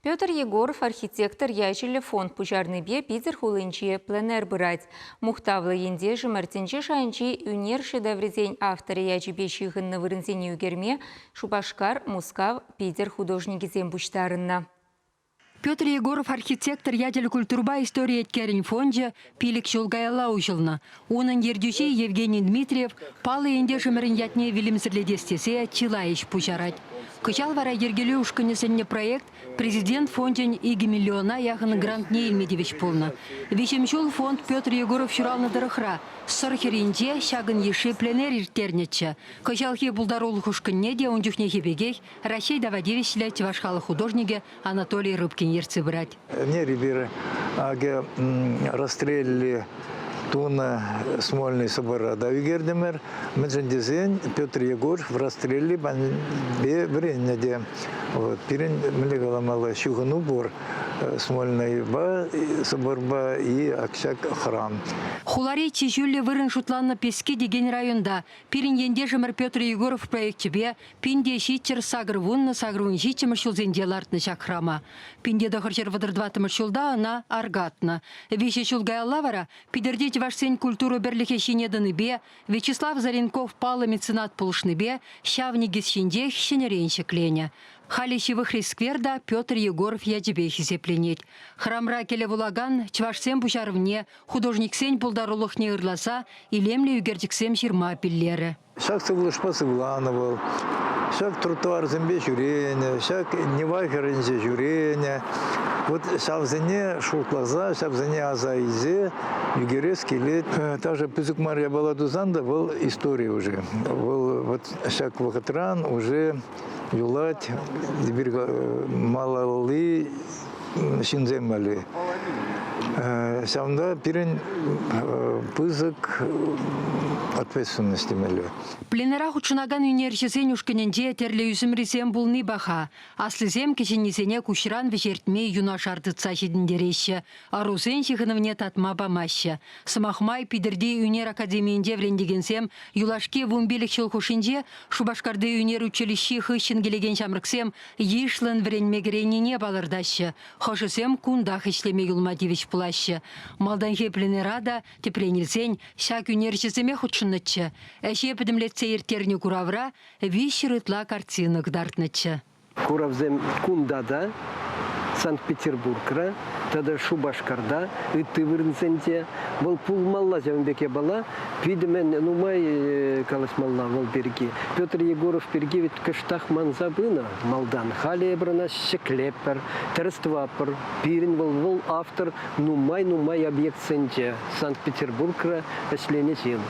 Петр Егоров архитектор ячӗллӗ фонд пуҫарнипе Питӗр хулинче пленэр пырать. Мухтавлӑ ентешӗмӗр тӗнче шайӗнчи ӳнер шедеврӗсен авторӗ ячӗпе ҫыхӑннӑ вырӑнсене ӳкерме Шупашкар, Мускав, Питӗр художникӗсем пуҫтарӑннӑ. Петр Егоров архитектор ячӗллӗ культурӑпа истори еткерӗн фончӗ пилӗк ҫул каялла уҫӑлнӑ. Унӑн ертӳҫи Евгений Дмитриев паллӑ ентешӗмӗрӗн ятне вилӗмсӗрлетес тесе чылай ӗҫ пуҫарать. Кӑҫал вара йӗркелӳ ушкӑнӗ сӗннӗ проект Президент фончӗн 2 миллиона яхӑн грантне илме тивӗҫ пулнӑ. Виҫӗм ҫул фонд Петр Егоров ҫуралнӑ тӑрӑхра, Сӑр хӗрринче, ҫакӑн йышши пленэр ирттернӗччӗ. Кӑҫалхи пултарулӑх ушкӑнне те ун чухнехи пекех Раҫҫей тава тивӗҫлӗ чӑваш халӑх художникӗ Анатолий Рыбкин ертсе пырать. Ӗнер эпир акӑ расстрелли тунӑ Смольный собора та ӳкертӗмӗр. Мӗншӗн тесен Петр Егоров расстрелли панипе вӗреннӗ те. Вот, пирӗн, мӗнле каламалла, ҫыхӑну пур Смольнӑйпа, соборпа и ак ҫак храм. Хулари чи ҫӳллӗ вырӑн шутланнӑ Пески текен районта пирӗн ентешӗмӗр Петр Егоров проекчӗпе 1780 87-мӗш ҫулсенче лартнӑ ҫак храма. 1934 ҫулта ӑна аркатнӑ. Виҫӗ ҫул каялла вара Питӗрти чӑвашсен культура пӗрлӗхӗ ҫине тӑнипе Вячеслав Заренков паллӑ меценат пулӑшнипе ҫав никӗс ҫинчех ҫӗнӗрен ҫӗкленӗ. Халӗ ҫывӑхри скверта Петр Егоров ячӗпе хисепленет. Храмра кӗлӗ вулакан чӑвашсен пуҫарӑвне, художниксен пултарулӑхне ырласа илемлӗ ӳкерчӗксем ҫырма пиллерӗ. Ҫак сывлӑшпа сывланӑ вӑл, ҫак тротуарсемпе ҫӳренӗ, ҫак Нева хӗрринче ҫӳренӗ. Вот ҫавсене шутласа, ҫавсене аса илсе ӳкерес килет. Даже пысӑк мар япала тусан та вӑл истори уже. Вӑл вот ҫак вӑхӑтран уже юлать эпир малалли ҫынсем валли. Ҫавӑнта пирӗн пысӑк ответственность темелле. Пленэра хутшӑнакан ӳнерҫӗсен ушкӑнӗнче тӗрлӗ ӳсӗмрисем пулни паха. Аслисем кӗҫӗннисене куҫран вӗҫертме юнашар тытса ҫитӗнтереҫҫӗ, ӑрусен ҫыхӑнӑвне татма памаҫҫӗ. Сӑмах май, Питӗрти ӳнер академийӗнче вӗрентекенсем юлашки 15 ҫул хушшинче Шупашкарти ӳнер училищи хыҫҫӑн килекен ҫамрӑксем йышлӑн вӗренме кӗрейнине палӑртаҫҫӗ. Хӑшӗсем кунтах ӗҫлеме юлма тивӗҫ пулаҫҫӗ. Малтанхи пленэра та, тӗпрен илсен, ҫак ӳнерҫӗсемех хутшӑннӑччӗ. Ӗҫе пӗтӗмлетсе ирттернӗ куравра 300 ытла картина кӑтартнӑччӗ. Куравсем кунта та, Санкт-Петербургра тата Шупашкарта, ытти вырӑнсенче. Вӑл пулмалла ҫавӑн пек япала. Питӗ мӗн нумай калаҫмалла вӑл пирки. Петр Егоров пирки ведь кӑштах манса пынӑ малтан. Халӗ эпир ӑна ҫӗклетпӗр, тӗрӗс тӑватпӑр. Пирӗн вӑл вӑл автор нумай-нумай объектсенче Санкт-Петербургра ӗҫленӗ ҫын.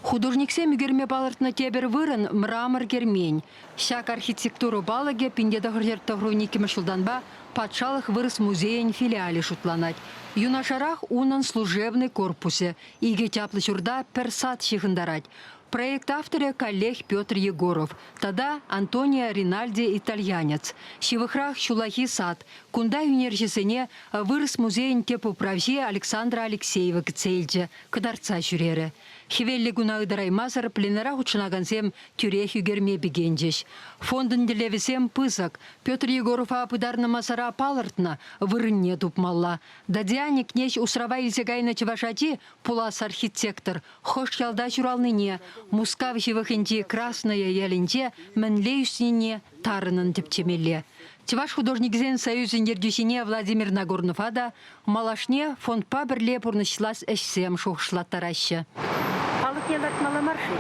Художниксем ӳкерме палӑртнӑ тепӗр вырӑн мрамор кермен. Ҫак архитектура палӑкӗ 1992 ҫултанпа Патшалӑх вырӑс музейӗн филиалӗ шутланать. Юнашарах унӑн служебный корпусӗ. Икӗ чаплӑ ҫурта пӗр сад ҫыхӑнтарать. Проект авторӗ каллех Петр Егоров тата Антонио Ринальди итальянец. Ҫывӑхрах ҫуллахи сад. Кунта ӳнерҫӗсене вырӑс музейӗн тӗп управҫи Александра Алексеева кӗтсе илчӗ, кӑтартса ҫӳрерӗ. Хӗвеллӗ куна ытараймасӑр пленэра хутшӑнакансем тӳрех ӳкерме пикенчӗҫ. Фондӑн тӗллевӗсем пысӑк. Петр Егорова пытарнӑ масара палӑртнӑ вырӑнне тупмалла. Дадиани кнеҫ усрава илсе кайнӑ чӑваш ачи, пулас архитектор, хӑш ялта ҫуралнине, Мускав ҫывӑхӗнчи Красная ялӗнче мӗнле ӳснине тарӑнӑн тӗпчемелле. Чӑваш художникӗсен союзӗн ертӳҫине Владимир Нагорнова та малашне фондпа пӗрле пурнӑҫлас ӗҫсем шухӑшлаттараҫҫӗ. Палӑкне лартмалла мар-ши?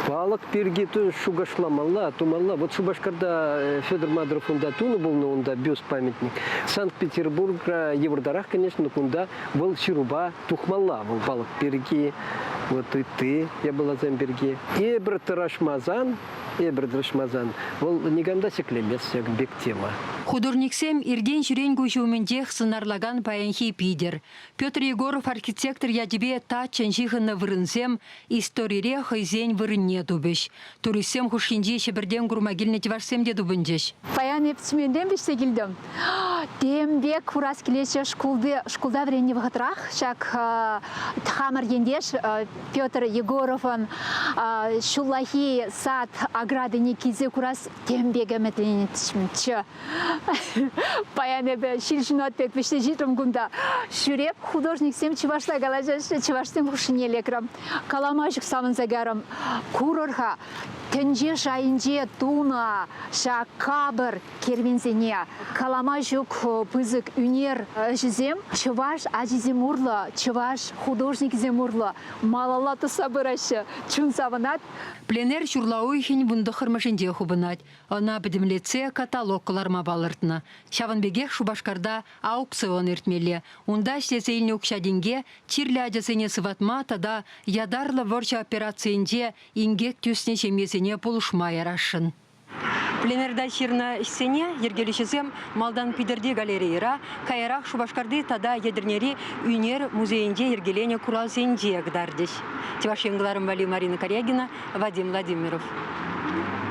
Палӑк пирки шухӑшламалла, тумалла. Вот Шупашкарта э, Федор Мадуров унта тунӑ пулнӑ унта бюст памятник. Санкт-Петербургра йывӑртарах, конечно, кунта вӑл ҫырупа тухмалла вӑл палӑк пирки, вот ытти япаласем пирки. Эпир тӑрӑшмасан Эпир тӑрӑшмасан вӑл никам та ҫӗклемест ҫакӑн пек тема. Художниксем иртен-ҫӳрен куҫ умӗнчех сӑнарлакан паянхи Питӗр. Петр Егоров архитектор ячӗпе таччӑн ҫыхӑннӑ вырӑнсем историре хӑйсен вырӑнне тупӗҫ. Туристсем хушшинче Ҫӗпӗртен курма килнӗ чӑвашсем те тупӑнчӗҫ. Паян эп Тюменьтен вӗҫсе килтӗм. Тем пек курас килетчӗ шкулти шкулта вӗреннӗ вӑхӑтрах ҫак хамӑр ентеш Петр Егоровӑн ҫуллахи сад оградине килсе курас тем пек ӗмӗтленетчӗ. Паян эпӗ ҫил ҫунат пек вӗҫсе ҫитрӗм кунта. Ҫӳреп художниксем чӑвашла калаҫаҫҫӗ, чӑвашсем хушшине лекрӗм. Калама ҫук савӑнса кайрӑм. Курӑр-ха, тӗнче шайӗнче тунӑ ҫак капӑр керменсене калама ҫук пысӑк ӳнер ӗҫӗсем чӑваш ачисем урлӑ, чӑваш художникӗсем урлӑ малалла тӑсса пыраҫҫӗ. Чун савӑнать. Пленэр ҫурла уйӑхӗн вунтӑххӑрмӗшӗнче хупӑнать. Ӑна пӗтӗмлетсе каталог кӑларма палӑртнӑ. Ҫавӑн пекех Шупашкарта аукцион иртмелле. Унта ӗҫлесе илнӗ укҫа-тенке чирлӗ ачасене сыватма тата ятарлӑ вӑрҫӑ операцийӗнче инкек тӳснӗ ҫемьесене пулӑшма ярасшӑн. Пленэрта ҫырнӑ ӗҫсене йӗркелӳҫӗсем малтан Питӗрти галерейӑра, каярах Шупашкарти тата Етӗрнери ӳнер музейӗнче йӗркеленӗ куравсенче кӑтартӗҫ. Чӑваш Ен кӑларӑм валли Марина Карягина, Вадим Владимиров.